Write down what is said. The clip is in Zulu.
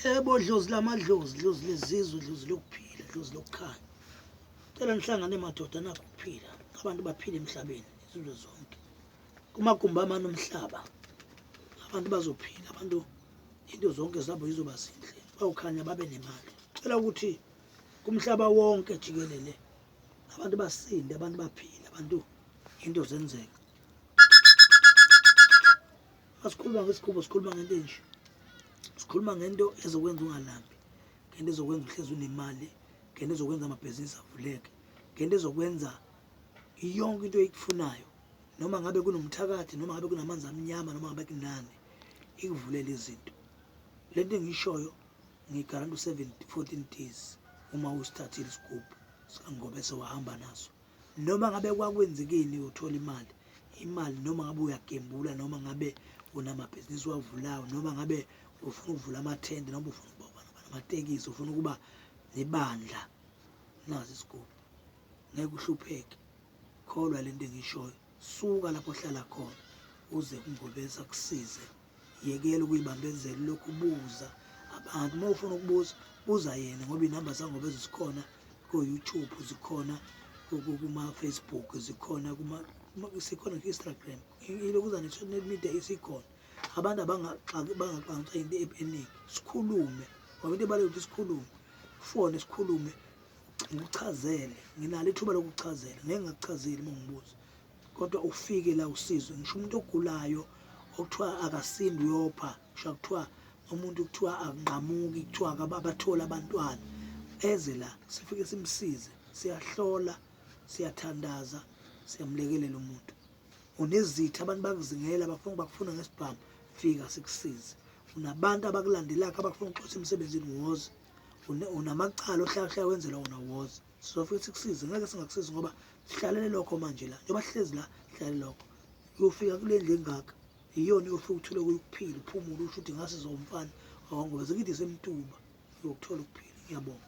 Yebo dlozi lamadlozi, dlozi lezizwe, dlozi lokuphila, dlozi lokukhanya. Cela nihlangane madoda nakho ukuphila. Abantu baphile emhlabeni izizwe zonke. Kumagumbi amane omhlaba abantu bazophila, abantu into zonke zabo zizoba zinhle, bawukhanya babe nemali. Cela ukuthi kumhlaba wonke jikelele abantu basinde, abantu baphile, abantu into zenzeke. Masikhuluma ngesigubhu sikhuluma ngento enje. Sikhuluma ngento ezokwenza ungalambi, ngento ezokwenza uhlezi unemali, ngento ezokwenza amabhizinisi avuleke, ngento ezokwenza yonke into oyikufunayo noma ngabe kunomthakathi noma ngabe kunamanzi amnyama noma ngabe kunani ikuvulele izinto. Le nto engiyishoyo ngiyigaranta u-7 14 days uma usithathile isigubhu sikaNgobese wahamba naso. Noma ngabe kwakwenzekeni uyothola imali, imali noma ngabe uyagembula noma ngabe unamabhizinisi owavulayo noma ngabe ufuna ukuvula amathende noma ufuna ukuba namatekisi ufuna ukuba nebandla nazi isigubhu ngeke uhlupheke kholwa lento engishoyo suka lapho ohlala khona uze kuNgobese akusize yekela ukuyibambezela lokhu buza abantu uma ufuna ukubuza buza yena ngoba inamba zaNgobese zikhona ko-YouTube zikhona kuma-Facebook zikhona sikhona ku-Instagram ilokuza ne-social media isikhona abantu abangaxanxa into eningi sikhulume ngoba into ebalulekile ukuthi sikhulume fone sikhulume ngikuchazele nginalo ithuba lokuchazela ngeke ngakuchazeli uma ngibuza kodwa ufike la usizwe ngisho umuntu ogulayo okuthiwa akasindi uyopha ngisho kuthiwa umuntu kuthiwa akunqamuki kuthiwa abatholi abantwana eze la sifike simsize siyahlola siyathandaza siyamlekelela umuntu unezitha abantu bakuzingela bafuna bakufuna ngesibhamu fika sikusize unabantu abakulandelayo abakufuna ukuxosha emsebenzini woza unamacala ohlala wenzela wona woza sizofike sikusize ngeke singakusizi ngoba sihlalele lokho manje la njengoba sihlezi la sihlalele lokho uyofika kule ndlu engaka iyona uyofika uthole kuyokuphila uphumule usho ukuthi ngase zomfana awangobeze kithi semtuba uyokuthola ukuphila ngiyabonga.